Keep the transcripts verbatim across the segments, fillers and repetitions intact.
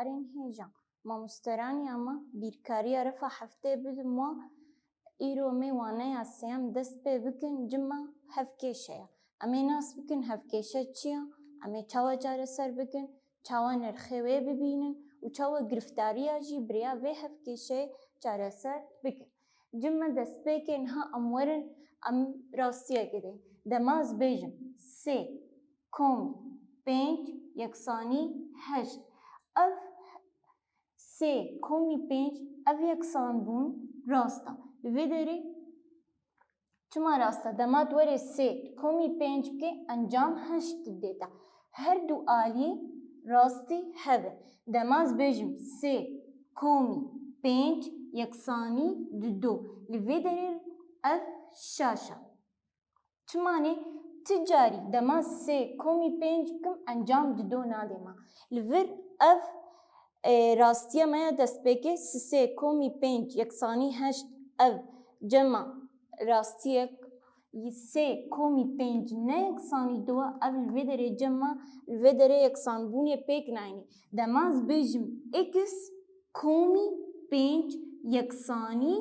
Hêja, mamosteranî ama bîrkariya refa heftê bidim wa îro me waneya sêyem dest pê bikin, cima hevkêşe ya. Em ê nas bikin hevkêşe çi ya, em ê çawa çareser bikin, çawa nirxê wê bibînin û çawa giriftariya jî bi rêya vê hevkêşeyê çareser bikin. Cima destpêkê niha em werin, em rastiyekê deynin. Dema ez bêjim sê komî pênc yeksanî heşt. Ev sê komî pênc, ev yeksanbûn rast e. Li vê derê çima rast e? Dema tu werê sê komî pênc bikî, encam heşt didê te. Her du alî rastî hev in. Dema ez bêjim sê komî pênc yeksanî dido. Li vê derê ev şaş e. Çima ne? Ti carî dema sê komî pênc bikim, encam dido nadê me. Li vir ev, e, rastiya me ya destpêkê, sê komî pênc yeksanî heşt, ev cema rastiyek, sê komî pênc ne yeksanî du e, ev li vê derê cema, li vê derê yeksanbûnê pêk nayînî. Dema ez bêjim x komî pênc yeksanî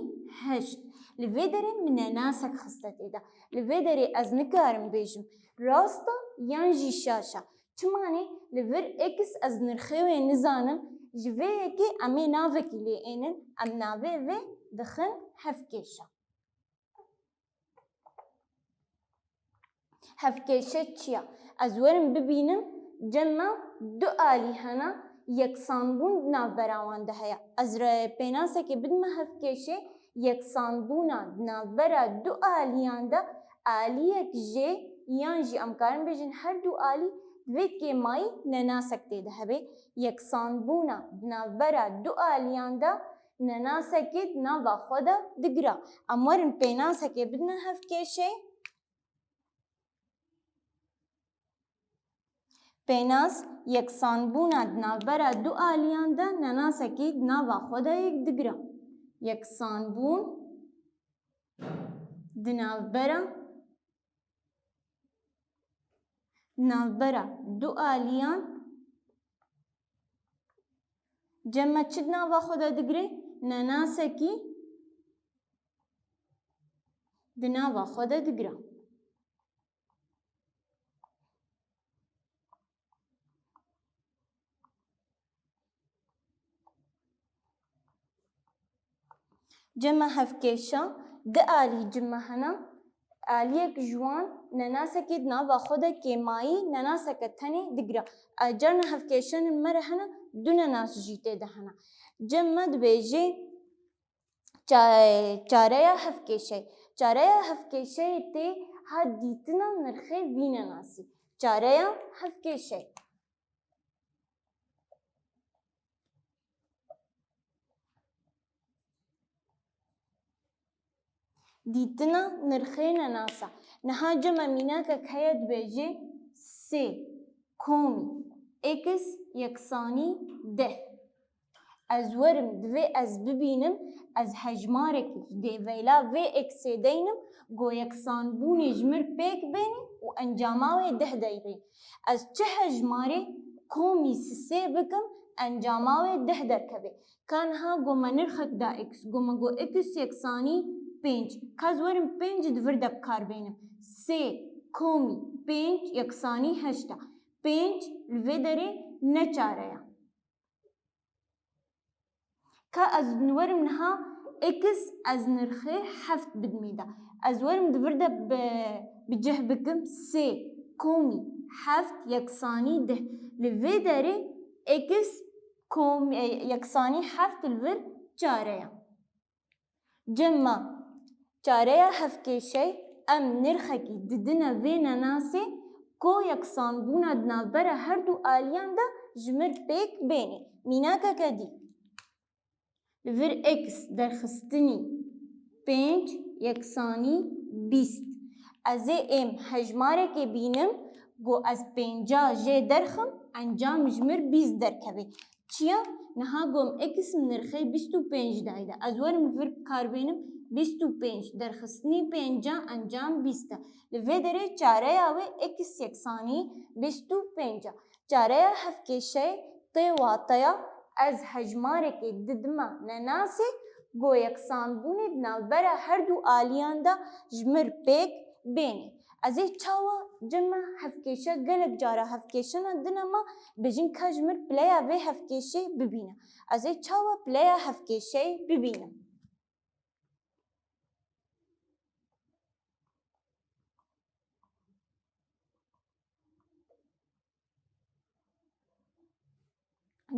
heşt. Li vê derê min nenasek xiste tê de. Li vê derê ez nikarim bêjim rast e yan jî şaş e. Çima ne? Li vir x ez nirxê wê nizanim, ji vê yekê em ê navekî lê ênin, em navê vê dixin hevkêşe. Hevkêşe çi ya? Ez werim bibînim, cem me du alî hene, yeksanbûn di navbera wan de heye. Ez re pênasekê bidime hevkêşê, yeksanbûna di navbera du aliyan de aliyek jê yan jî em karin bêjin her du alî di vê kêmayî nenasek tê de hebe. Yeksanbûna di navbera du aliyan de nenasekê di nava xwe de digira. Em werin pênasekê bidine hevkêşê. Pênas, yeksanbûna di navbera du aliyan de nenasekî di nava xwe de yek digira. Yeksanbûn di navbera, navbera du aliyan cem me çi di nava xwe de digire? Nenasekî di nava xwe de digira. Cem me hevkêşa, di alî cem me hene, aliyek ji wan nenasekê di nava xwe de kêmayî, nenaseke tenê digira. Carna hevkêşanên me re hene, du nenas jî tê de hene. Cem me dibêje, Ça-, çareya hevkêşeyê. Çareya hevkêşeyê tê ha dîtina nirxê vî nenasî. Çareya hevkêşeyê. Dîtina nirxê nenasa. Niha cem me mînakek heye dibêje sê komî x yeksanî deh. Ez werim, divê ez bibînim, ez hejmarekî ji dêveyla vê eksê deynim, go yeksanbûnê ji mir pêk bêne û encama wê deh derê. Ez çi hejmarê komî sisê bikim, encama wê deh derkeve. Ka niha go me nirxek da x, go me go x yeksanî pênc. Ka ez werim pênc di vir de bi kar bênim. Sê komî pênc yeksanî heşt e. Pênc li vê derê ne çare ye. Ka ez werim niha x ez nirxê heft bidimê de. Ez werim di vir de bi, bi cih bikim sê komî heft yeksanî deh. Li vê derê x kom-, e, yeksanî heft li vir çare ye. Cem me, çareya hevkêşey, em nirxekî didine vê nenasê, ko yeksanbûna di navbera her du aliyan de ji mir pêk bêne. Mînakeke dî. Li vir x derxistinî pênc yeksanî bîst. Ez ê êm hejmarekê bînim, go ez pênca jê derxim, encam ji mir bîst derkeve. Çiya? Niha gom x min nirxê bîst û pênc dayî de. Ez werim vir bi kar bênim, bîst û pênc derxistinî pênca encam bîst e. Li vê derê çareya wê x yeksanî bîst û pênc e. Çareya hevkêşeyê tê wateya Ez hejmarekê didime nenasê, go yeksanbûnê di navbera her du aliyan de ji mir pêk bêne. Ez ê çawa cema hevkêşe gelek cara hevkêşina dine me, bêjin ka ji mir pileya vê hevkêşê bibîne. Ez ê çawa pileya hevkêşeyê bibînim?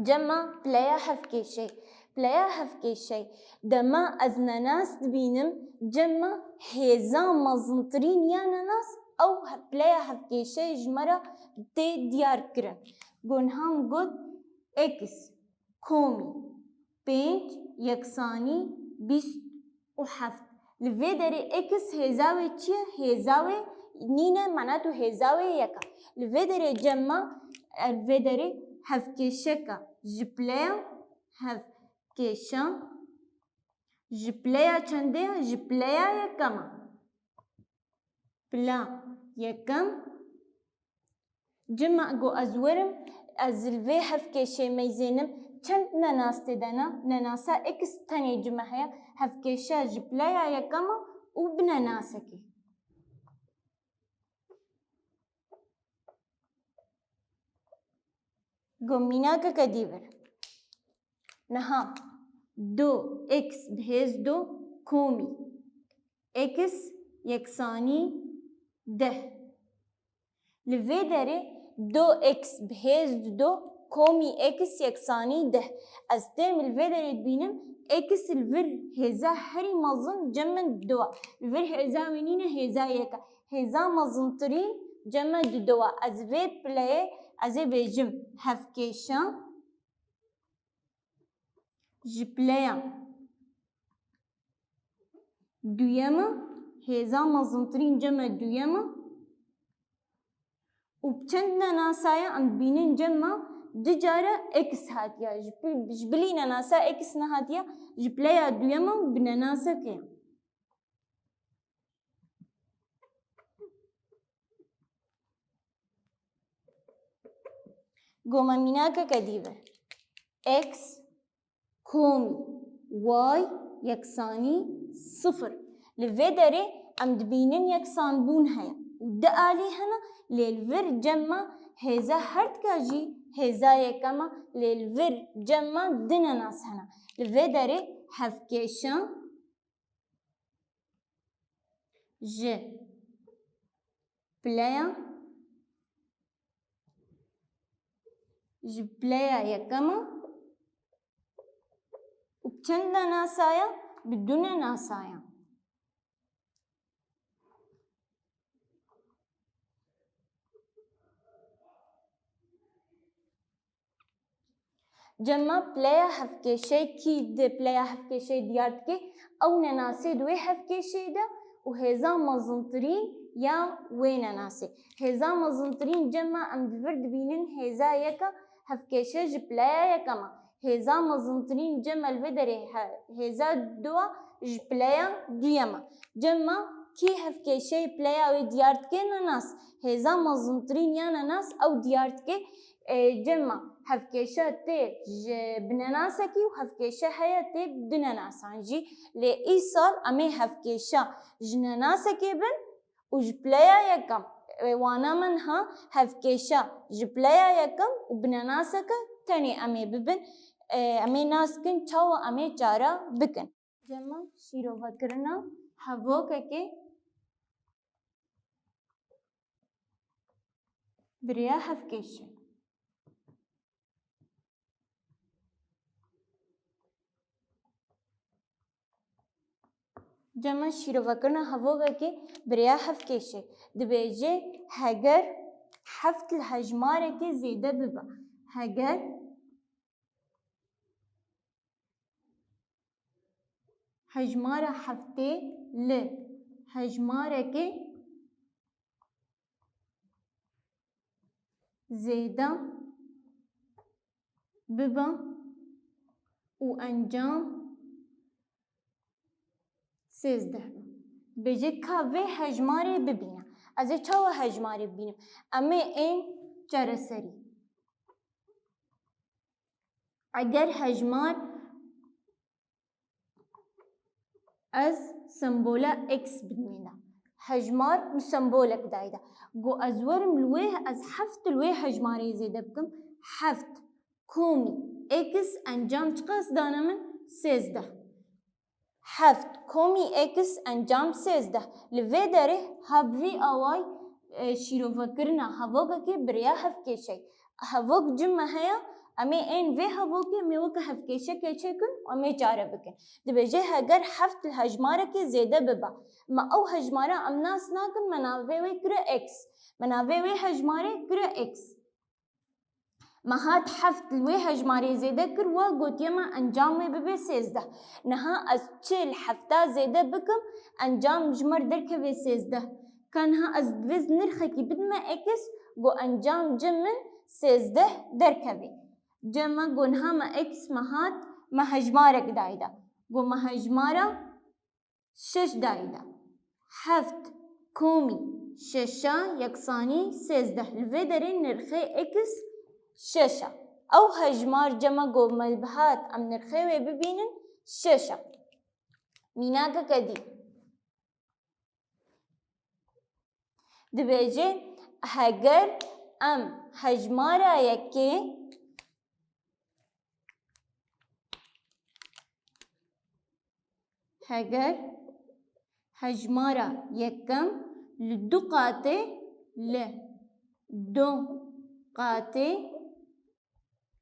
Cema pileya hevkêşey. Pileya hevkêşey. Dema ez nenas dibînim, cema hêza mezintirîn ya nenas ew he-, pileya hevkêşey ji me re tê diyar kirin. Gonham got, x komî pênc yeksanî bîst û heft. Li vê derê x hêza wê çi ye? Hêza wê nîne, mena tu hêza wê yek e. Li vê derê cema, li vê derê hevkêşeka ji pileya hevkêşa ji pileya çendê ye? Ji pileya yekem e. Pila yekem. Cima go ez werim, ez li vê hevkêşê meyzênim, çend nenas tê de ne? Nenasa x tenê cima heye, hevkêşa ji pileya yekem e û bi nenasekê. Go mînakeke dî vir. Niha du x bi hêz du komî x yeksanî deh. Li vê derê du x bi hêz du komî x yeksanî deh. Ez têm li vê derê dibînim, x li vir hêza herî mezin cem min du e. Li vir hêza wê nîne, hêza yek e. Hêza mezintirîn cem min du e. Ez vê pileyê, ez ê bêjim hevkêşa ji pileya duyem e, hêza mezintirîn cem min duyem e. Û bi çend nenasaya em dibînin cem min du cara x hatiye. Ji pi-, ji bilî nenasa x nehatiye, ji pileya duyem e bi nenasekê. Go me mînakeke dî vir. X komî y yeksanî sifir. Li vê derê em dibînin yeksanbûn heye û du alî hene, lê li vir cem min hêza her tika jî hêza yekem e, lê li vir cem min du nenas hene. Li vê derê hevkêşa ji pileya, ji pileya yekem e û bi çend nenasaya? Bi du nenasaya. Cem min pileya hevkêşeyê kî di pileya hevkêşeyê diyar dike, ew nenasê di wê hevkêşeyê de û hêza mezintirîn ya wê nenasê. Hêza mezintirîn cem min em di vir dibînin hêza yek e, hevkêşe ji pileya yekem e. Hêza mezintirîn cem min li vê derê he-, hêza du e, ji pileya duyem e. Cem min kî hevkêşeyê pileya wê diyar dike? Nenas. Hêza mezintirîn ya nenas ew diyar dike. E, cem min hevkêşe tê ji bi nenasekî û hevkêşe heye tê bi du nenasan jî. Lê îsal em ê hevkêşe ji nenasekê bin û ji pileya yekem. E, wana min ha hevkêşe ji pileya yekem û bi nenaseke tenê em ê bibin. E, em ê nas bikin çawa em ê çare bikin. Cem min şîrovekirina hevokekê bi rêya hevkêşê. Cem min şîrovekirina hevokekê bi rêya hevkêşê. Dibêje, heger heft li hejmarekê zêde bibe. Heger hejmara heftê li hejmarekê zêde bibe û encam sêzdeh be. Bêje ka vê hejmarê bibîne. Ez ê çawa hejmarê bibînim? Em ê ên çareserî. Eger hejmar, ez sembola x binîna. Hejmar bi sembolek dayda. Go ez werim li wê, ez heft li wê hejmarê zêde bikim. Heft komî x encam çiqas dane min? Sêzdeh. Heft komî x encam sêzdeh. Li vê derê ha bi vî awayî, e, şîrovekirina hevokekê bi rêya hevkêşeyî. Hevok cim me heye, em ê ên vê hevokê em ê weke hevkêşekê çêkin û em ê çare bikin. Dibêje heger heft li hejmarekê zêde bibe, me ew hejmara em nas nakin, me navê wê kire x. Me navê wê hejmarê kire x. Me hat heft li wê hejmarê zêde kir, we gotiye me encam wê bibe sêzdeh. Niha ez çi li hefta zêde bikim, encam ji me derkeve sêzdeh. Ka niha ez divê nirxekî bidime x, go encam cem min sêzdeh derkeve. Cem me go niha me x me hat, me hejmarek dayda. Go me hejmara şeş dayda. Heft komî şeşa yeksanî sêzdeh. Li vê derê nirxê x şeş a. Ew hejmar cem me go me bihat em nirxê wê bibînin şeş a. Mînakeke dî. Dibêje heger em hejmara yekê Heger hejmara yekem li du qatê, li du qatê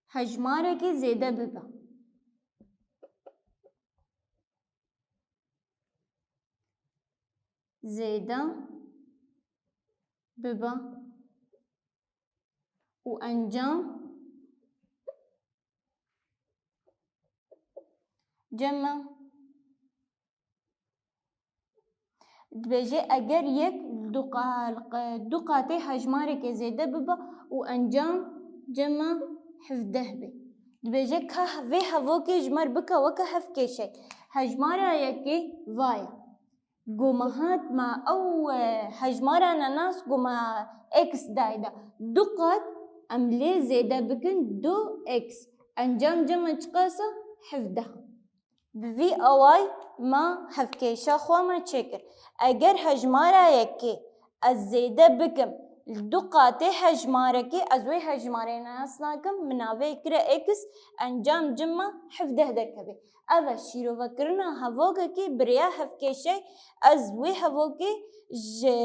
hejmarekî zêde bibe. Zêde bibe. Û encam cem me. Dibêje eger yek du qa-, du qatê hejmarekê zêde bibe û encam cem me hevdeh be. Dibêje ka vê hevokê ji me re bike weke hevkêşe. Hejmara yekê va ye. Go me hat me ew, e, hejmara nenas go me x dayda. Du qat em lê zêde bikin du x. Encam cem me çiqas e? Hevdeh. Bi vî awayî me hevkêşa xwe me çêkir. Eger hejmara yekê ez zêde bikim, li du qatê hejmarekê ez wê hejmarê nas nakim, min navê kire x, encam cem me hevdeh derkeve. Ev e şîrovekirina hevokekê bi rêya hevkêşe. Ez wê hevokê ji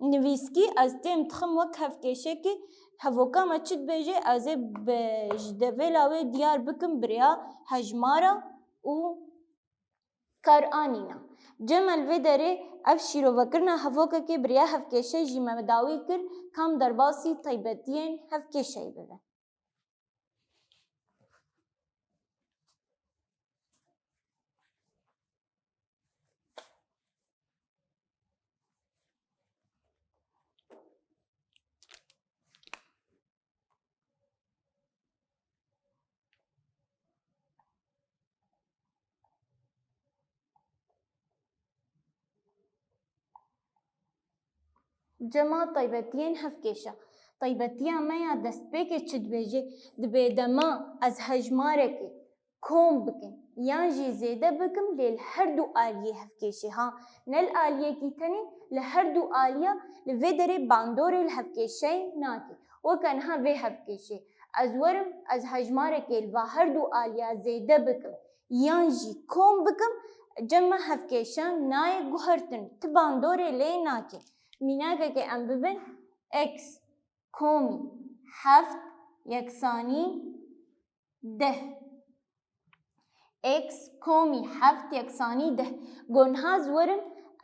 nivîskî ez têm dixim wek hevkêşekê. Hevoka me çi dibêje, ez ê bi, ji devêla wê diyar bikim bi rêya hejmara û kar anîna. Cem me li vê derê ev şîrovekirina hevokekê bi rêya hevkêşe jî me dawî kir, kam derbasî taybetiyên hevkêşeyê bibe. Cema taybetiyên hevkêşa. Taybetiya me ya destpêkê çi dibêje? Dibê dema ez hejmarekê kom bikim yan jî zêde bikim, lê li her du aliyê hevkêşê ha, ne li aliyekî tenê, li her du aliya li vê derê bandorê li hevkêşeyê nake. Weke niha vê hevkêşê. Ez werim, ez hejmarekê li va her du aliya zêde bikim yan jî kom bikim, cem me hevkêşa nayê guhertin, ti bandorê lê nake. Mînakekê em bibin, x komî heft yeksanî deh. X komî heft yeksanî deh. Go niha ez werim,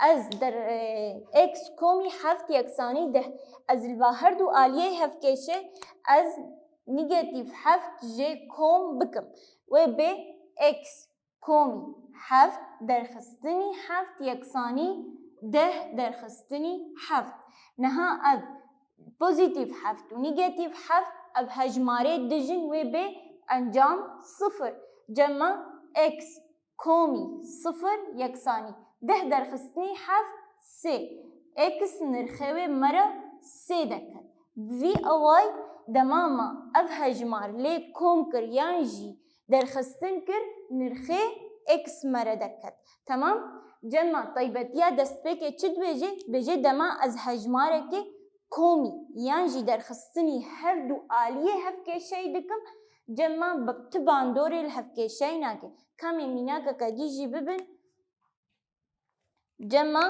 ez der, e, x komî heft yeksanî deh. Ez li va her du aliyê hevkêşe, ez negatîf heft jê kom bikim. Wê bê x komî heft derxistinî heft yeksanî deh derxistinî heft. Niha ev pozîtîf heft û negatîf heft, ev hejmarê dijin, wê bê encam sifir. Cema x komî sifir yeksanî deh derxistinî heft sê. X nirxê wê me re sê deke. Bi vî awayî dema me ev hejmar lê kom kir yan jî derxistin kir, nirxê x me re derket. Temam? Cem ma, taybetiya destpêkê çi dibêje? Dibêje dema ez hejmarekê komî yan jî derxistinî her du aliyê hevkêşeyî dikim, cem ma bi ti bandorê li hevkêşeyî nake. Ka em ê mînakeke dî jî bibin. Cem ma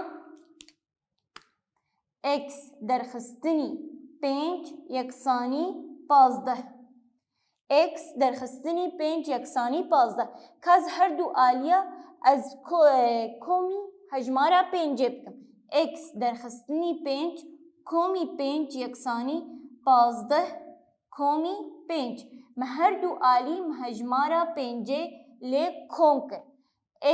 x derxistinî pênc yeksanî pazdeh. X derxistinî pênc yeksanî pazdeh. Ka ez her du aliya ez ko-, e, komî hejmara pêncê bikim. X derxistinî pênc komî pênc yeksanî pazdeh komî pênc. Me her du alî me hejmara pêncê lê kom kir.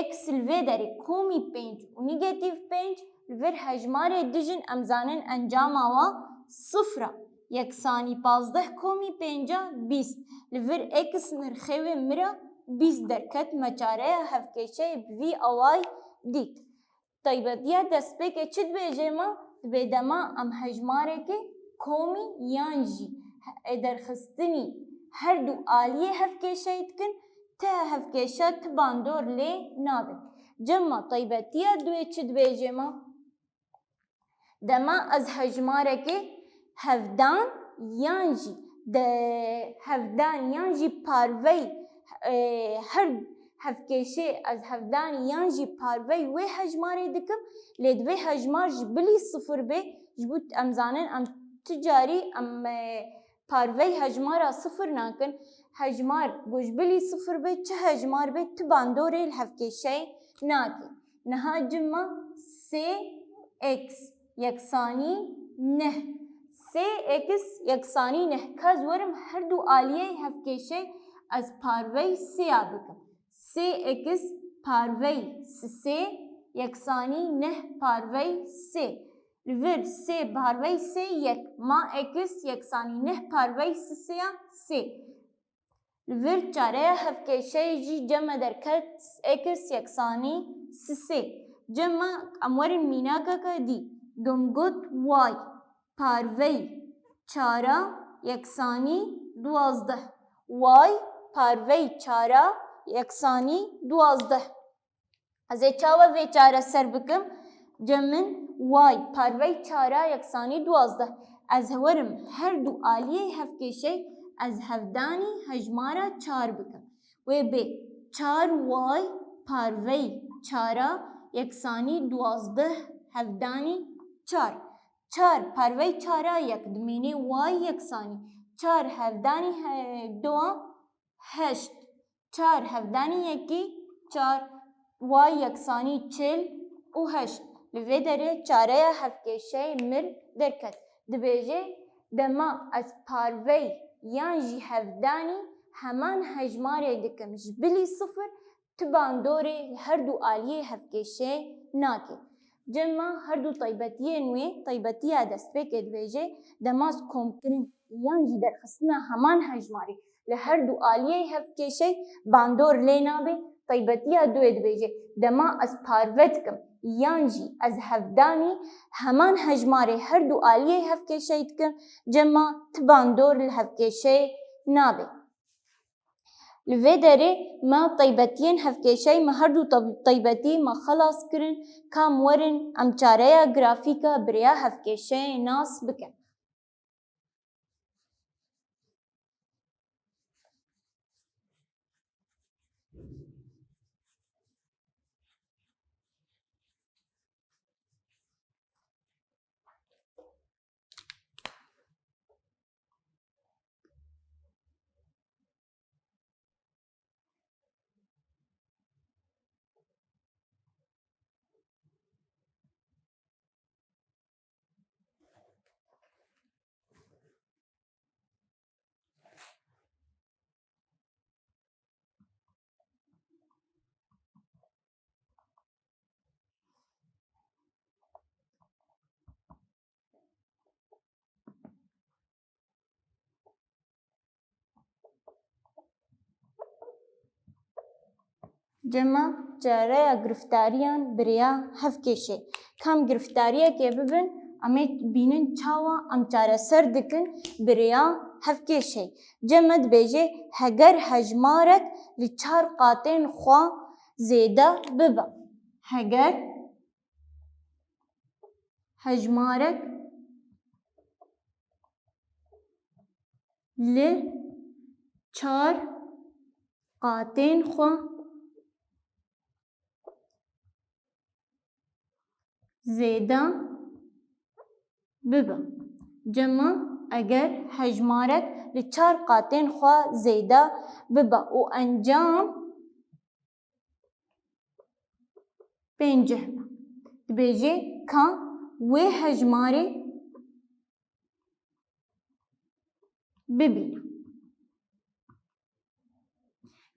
X li vê derê komî pênc û negatîf pênc, li vir hejmarê dijin em zanin encama wa sifir e. Yeksanî pazdeh komî pênc e bîst. Li vir x nirxê wê min re bîst derket, me çareya hevkêşeyê bi vî awayî dît. Taybetiya destpêkê çi dibêje me? Dibê dema em hejmarekê komî yan jî he-, derxistinî her du aliyê hevkêşeyî dikin, ti hevkêşa ti bandor lê nabe. Cem ma, taybetiya duê çi dibêje me? Dema ez hejmarekê hevdan yan jî de hevdan yan jî parveyî, e, her hevkêşê ez hevdanî yan jî parveyî wê hejmarê dikim, lê divê hejmar ji bilî sifir bê, ji bo em zanin em ti carî em, e, parveyî hejmara sifir nakin. Hejmar ku ji bilî sifir bê, çi hejmar bê, ti bandorê li hevkêşeyê nake. Niha cem ma sê x yeksanî neh. Sê x yeksanî neh. Ka ez werim her du aliyê hevkêşeyê ez parveyî sêya bikim. Sê x parveyî sê yeksanî neh parveyî sê. Li vir sê parveyî sê yek. Ma x yeksanî neh parveyî sê ya sê. Li vir çareya hevkêşeyê jî cem me derket x yeksanî sê. Cem me, em werin mînakeke dî. Gom got y parveyî çara yeksanî duwazdeh. Y parveyî çara yeksanî duwazdeh. Ez ê çawa vê çareser bikim? Cem min y parveyî çara yeksanî duwazdeh. Ez werim her du aliyê hevkêşeyê ez hevdanî hejmara çar bikim. Wê bê çar y parveyî çara yeksanî duwazdeh hevdanî çar. Çar parveyî çara yek dimînê y yeksanî çar hevdanî he-, duwa heşt. Çar hevdanî yekî çar, y yeksanî çil û heşt. Li vê derê çareya hevkêşeyê mir derket. Dibêje, dema ez parveyî yan jî hevdanî heman hejmarê dikim ji bilî sifir, ti bandorê li her du aliyê hevkêşeyê nake. Cem ma her du taybetiyên wê, taybetiya destpêkê dibêje, dema ez komkirin yan jî derxistina heman hejmarê li her du aliyê hevkêşeyê bandor lê nabe, taybetiya duê dibêje, dema ez parve dikim yan jî ez hevdanî heman hejmarê her du aliyê hevkêşeyê dikim, cem ma ti bandor li hevkêşeyê nabe. Li vê derê me taybetiyên hevkêşeyê me her du tab-, taybetî me xelas kirin, ka em werin em çareya grafîka bi rêya hevkêşeyê nas bikin. Cem ma çareya gireftariyan bi rêya hevkêşeyê. Ka em gireftariyekê bibin, Em ê bînin çawa em çareser dikin bi rêya hevkêşeyê. Cem me dibêje, heger hejmarek li çar qatên xwe zêde bibe. Heger hejmarek li çar qatên xwe zêde bibe. Cem me, eger hejmarek li çar qatên xwe zêde bibe û encam pêncih be, dibêje ka wê hejmarê bibîne.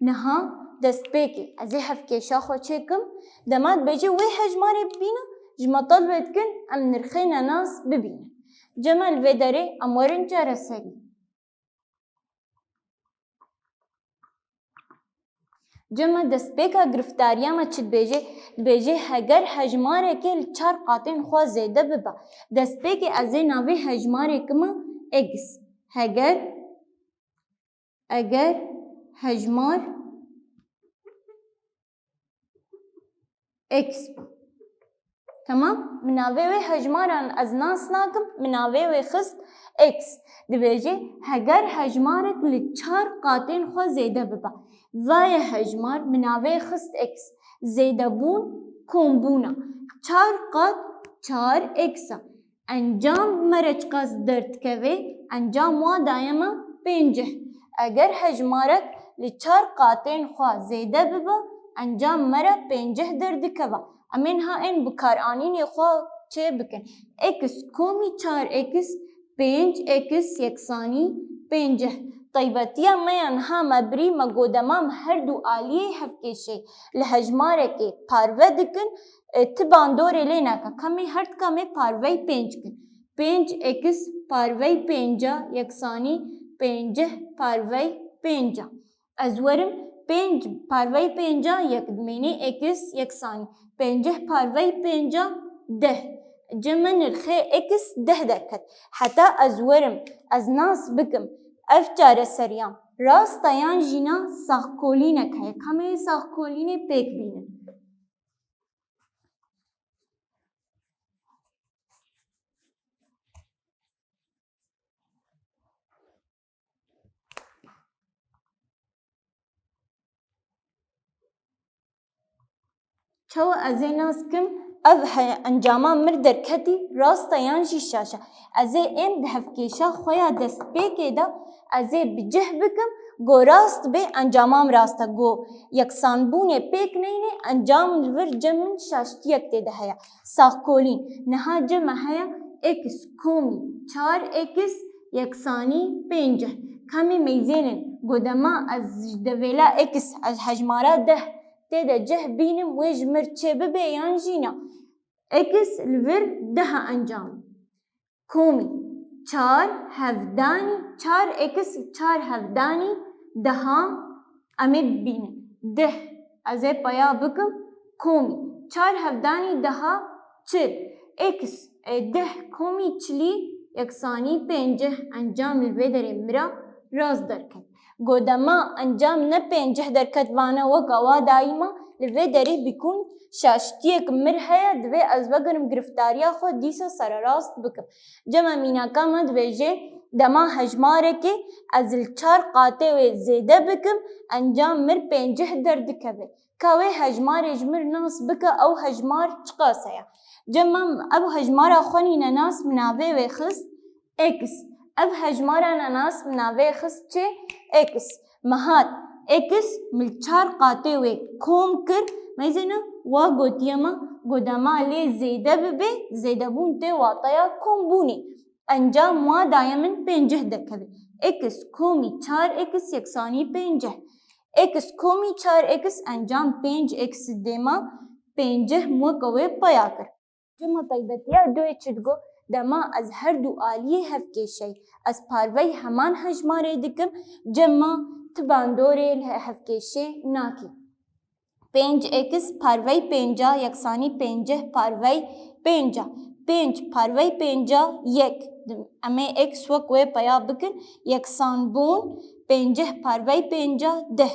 Niha destpêkê ez ê hevkêşa xwe çêkim. Dema dibêje wê hejmarê bibîne, ji me telbê dikin em nirxê nenas bibînin. Cem me, li vê derê em werin çareserî. Cem me, destpêka giriftariya me çi dibêje? Dibêje heger hejmarekê li çar qatên xwe zêde bibe. Destpêkê ez ê navê hejmarê kime x. Heger, eger hejmar x. Tamam? Min navê wê hejmaran ez nas nakim, min navê wê xist x. Dibêje, heger hejmarek li çar qatên xwe zêde bibe. Vaye hejmar, min navê xist x. Zêdebûn, kombûn e. Çar qat çar x e. Encam me re çiqas derdikeve? Encam wa daye me pêncih. Eger hejmarek li çar qatên xwe zêde bibe, encam me re pêncih derdikeve. Em ê niha ên bikaranînê xwe çê bikin. X komî çar x, pênc x yeksanî pêncih. Taybetiya me ya niha me birî, me got dema em her du aliyê hevkêşê li hejmarekê parve dikin, e, ti bandorê lê neke. Ka em ê her tika em ê parvey pênc kin. Pênc x parvey pênca yeksanî pêncih parvey pênca. Ez werim pênc parvey pênca yek dimênê x yeksanî pêncih parvey pênca deh. Cem me, nirxê x deh derket. Heta ez werim, ez nas bikim, ev çareseriya rast e yan jî na, saxkolînek heye. Ka em ê saxkolînê pêk bînin. Çawa ez ê nas kim, ev he-, encama mir derketî rast e yan jî şaş e. Ez ê ên di hevkêşa xwe ya destpêkê de ez ê bi cih bikim, go rast bê, encamam rast e, go yeksanbûnê pêk neyne, encam li vir cem min şaştiyek tê de heye. Saxkolîn. Niha cem me heye x komî çar x yeksanî pêncih. Ka em ê meyzênin, go dema ez ji devêla x, ez hejmara deh tê de cih bînim, wê ji mir çê bibe yan jî na. X li vir deh e encam. Komî çar hevdanî çar x, çar hevdanî deha, em ê bibînin. Deh. Ez ê peya bikim komî çar hevdanî deha çil. X, e, deh komî çilî yeksanî pêncih, encam li vê derê mira rast derket. Go dema encam ne pêncih derket, vane wek awa dayîma, li vê derê bîkûn şaştiyek mir heye, divê ez vegerim giriftariya xwe dîsa sererast bikim. Cem me, mînaka me dibêje, dema hejmarekê ez li çar qatê wê zêde bikim, encam mir pêncih derdikeve. Ka wê hejmarê ji mir nas bike, ew hejmar çiqas heye? Cem me, ev hejmara xwe nîne nas, min navê wê xist x. Ev hejmara nenas min navê xist çi? X. Me hat x min li çar qatê wê kom kir. Meyzêne wa gotiye me, go dema lê zêde bibe, zêdebûn tê wataya kombûnê. Encam wa daye min pêncih derkeve. X komî çar x yeksanî pêncih. X komî çar x encam pênc x dê me pêncih, min weke wê peya kir. Cem me, taybetiya duyê çi digo? Dema ez her du aliyê hevkêşeyê, ez parvey heman hejmarê dikim, cem me ti bandorê li hevkêşê nakê. Pênc x parvey pênca yeksanî pêncih parvey pênca. Pênc parvey pênca yek. Em ê x wek wê peya bikin. Yeksanbûn pênceh parvey pênca deh.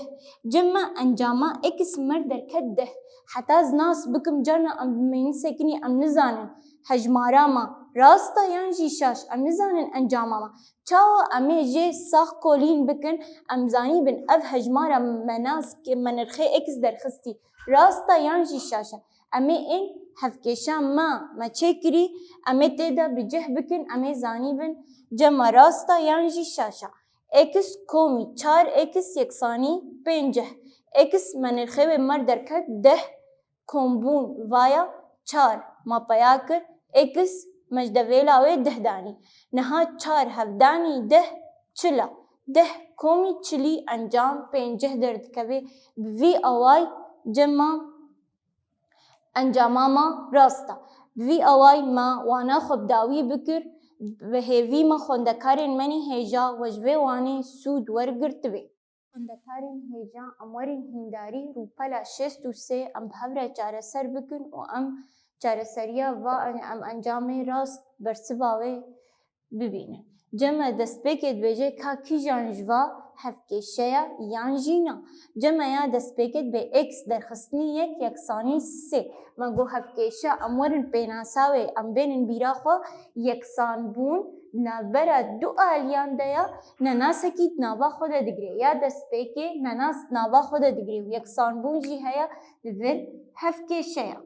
Cem me encama x mir derket deh. Heta ez nas bikim carna em bi meynisekinî em nizanin hejmara me rast e yan jî şaş. Em nizanin encama me. Çawa em ê jê sax kolîn bikin, em zanîbin ev hejmara me nas ke me nirxê x derxistî rast e yan jî şaş e. Em ê ên hevkêşa me, me çêkirî, em ê tê de bi cih bikin, em ê zanîbin cem me rast e yan jî şaş e. X komî çar x yeksanî pênceh. X me nirxê wê mer derket deh, kombûn vaya çar me peya kir, x me ji devêla wê deh danî. Niha çar hevdanî deh çil e. Deh komî çilî encam pênceh derdikeve. Bi vî awayî cem me encama me rast e. Bi vî awayî me wana xwe bi dawî bikir, bi hêvî me xwendekarên me nî hêja we ji vê wanê sûd wergirtibê. Xwendekarên hêja, em werin hîndarî rûpela şêst û sê em bi hev re çareser bikin û em çareseriya va em encamê rast bersiva wê bibînin. Cem me destpêkê dibêje ka kîjan ji va hevkêşe ye yan jî na. Cem me ya destpêkê dibê x derxistinî yek yeksanî sê. Me got hevkêşe em werin pênasa wê em bênin bîra xwe yeksanbûn navbera du aliyan de ya nenasekî di nava xwe de digire. Ya destpêkê nenas di nava xwe de digire û yeksanbûn jî heye li vir hevkêşe ye.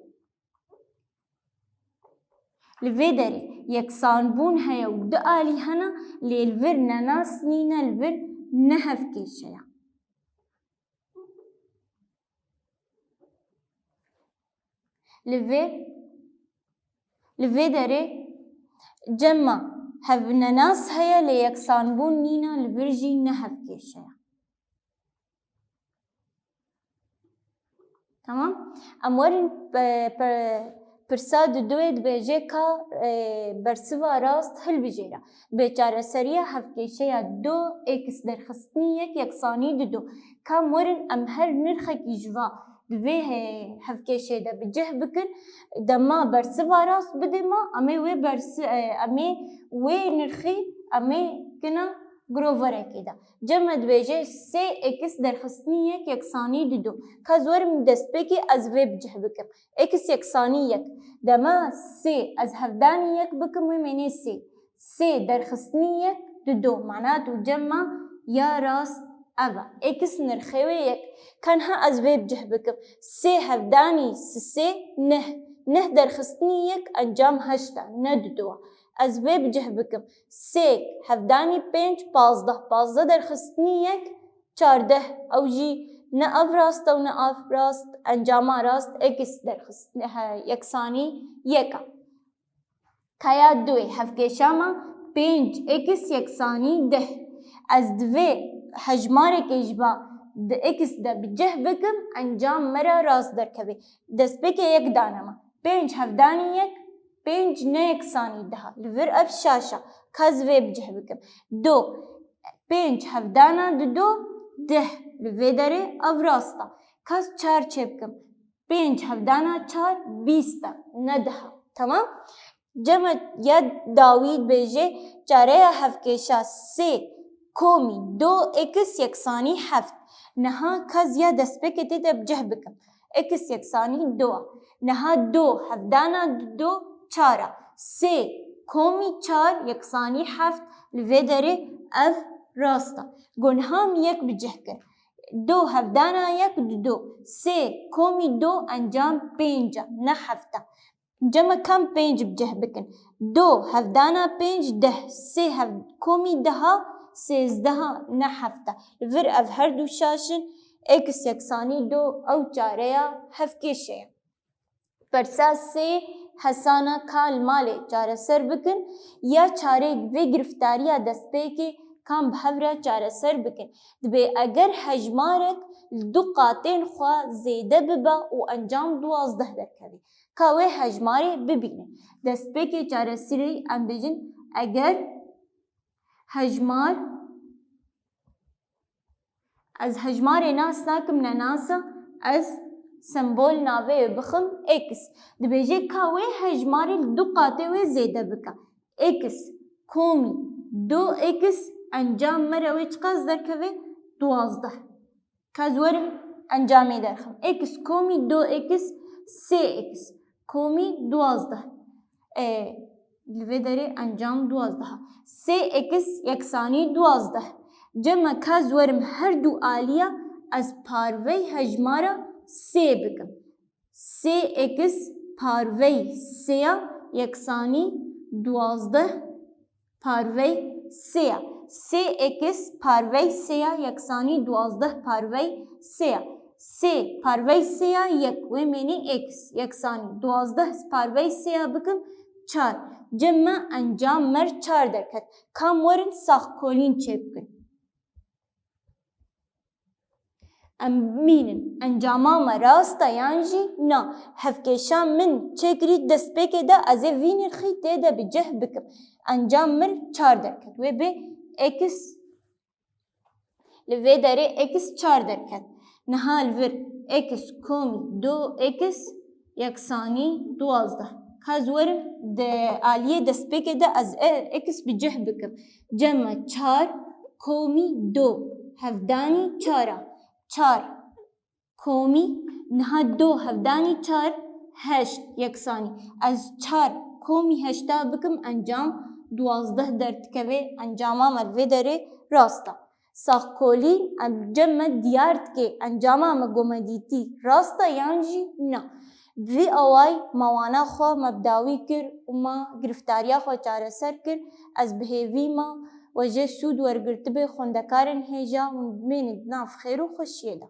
Li vê derê yeksanbûn heye û du alî hene, lê li vir nenas nîne, li vir ne hevkêşe ye. Li vê, li vê derê cem me hevnenas heye, lê yeksanbûn nîne, li vir jî ne hevkêşe ye. Tamam. Em werin pe-, pe-, pirsa duduyê dibêje ka, e, bersiva rast hilbijêre. Bi çareseriya hevkêşeya du x derxistinî yek yeksanî dudu. Ka em werin em her nirxekî ji va di vê he-, hevkêşê de bi cih bikin, dema bersiva rast bidê me, em ê wê bersi-, e, em ê wê nirxî em ê kina giroverekê de. Cem me dibêje sê x derxistinî yek yeksanî dudu. Ka ez werim destpêkê ez vê bi cih bikim. X yeksanî yek. Dema sê ez hevdanî yek bikim wê mênê sê. Sê derxistinî yek dudu. Mana tu cem me ya rast ev e. X nirxê wê yek. Ka niha ez vê bi cih bikim. Sê hevdanî sisê neh. Neh derxistinî yek encam heşt e, ne dudu e. Ez vê bi cih bikim. Sê hevdanî pênc pazdeh. Pazdeh derxistinî yek çardeh. Ew jî ne ev rast e û ne ev rast. Encama rast x derxist-, he, yeksanî yek e. Kaya duê hevkêşa me pênc x yeksanî deh. Ez divê hejmarekê ji ba di x de bi cih bikim, encam me re rast derkeve. Destpêkê yek dane me. Pênc hevdanî yek, pênc ne yeksanî deh e. Li vir ev şaş e. Ka ez vê bi cih bikim. Du, pênc hevdana dudu, deh. Li vê derê ev rast e. Ka ez çar çêbikim. Pênc hevdana çar bîst e, ne deh e. Tamam? Cem me ya dawî dibêje çareya hevkêşa sê komî du x yeksanî heft. Niha ka ez ya destpêkê tê de bi cih bikim. X yeksanî du e. Niha du hevdana du çar e. Sê komî çar yeksanî heft, li vê derê ev rast e. Go niha em yek bi cih kir. Du hevdana yek dudu. Sê komî du encam pênc e, ne heft e. Cem me ka em pênc bi cih bikin. Du hevdana pênc deh. Sê hev-, komî deh e, sêzdeh e, ne heft e. Li vir ev her du şaş in. X yeksanî du ew çareya hevkêşe ye. Persa sê, hesana ka li malê çareser bikin ya çarê vê giriftariya destpêkê ka em bi hev re çareser bikin. Dibê eger hejmarek li du qatên xwe zêde bibe û encam duwazdeh derkeve. Ka wê hejmarê bibîne. Destpêkê çareserî em bêjin eger hejmar Ez hejmarê nas nakim, ne nas e. Ez Sembol navê wê bixim x. Dibêje ka wê hejmarê li du qatê wê zêde bike. X komî du x, encam me re wê çiqas derkeve? Duwazdeh. Ka ez werim encamê derxim. X komî du x, sê x komî duwazdeh. E, li vê derê encam duwazdeh. Sê x yeksanî duwazdeh. Cem me ka ez werim her du aliya, ez parvey hejmara sê bikim. Sê x parvey sêya yeksanî duwazdeh parvey sêya. Sê x parvey sêya yeksanî duwazdeh parvey sêya. Sê parvey sêya yek, wê mênî x yeksanî duwazdeh parvey sêya bikim çar. Cem me encam me re çar derket. Kam werin saxkolîn çêbikin. Em bibînin encama me rast e yan jî na. Hevkêşa min çêkirî destpêkê de ez ê vî nirxî tê de bi cih bikim. Encam min çar derket. Wê bê x, li vê derê x çar derket. Niha li vir x komî du x yeksanî duwazdeh. Ka ez werim di aliyê destpêkê de ez e, x bi cih bikim. Cem me çar komî du hevdanî çar a. Çar komî, niha du hevdanî çar heşt yeksanî. Ez çar komî heşta bikim encam duwazdeh derdikeve, encama me li vê derê rast e. Saxkolî em cem me diyar dike encama me gomedîtî rast e yan jî na. Bi vî awayî me wana xwe me bi dawî kir û me giriftariya xwe çareser kir. Ez bi hêvî me we jê sûd wergirtibe xwendekarên hêja hûn bimênin di nav xêr û xweşiyê de.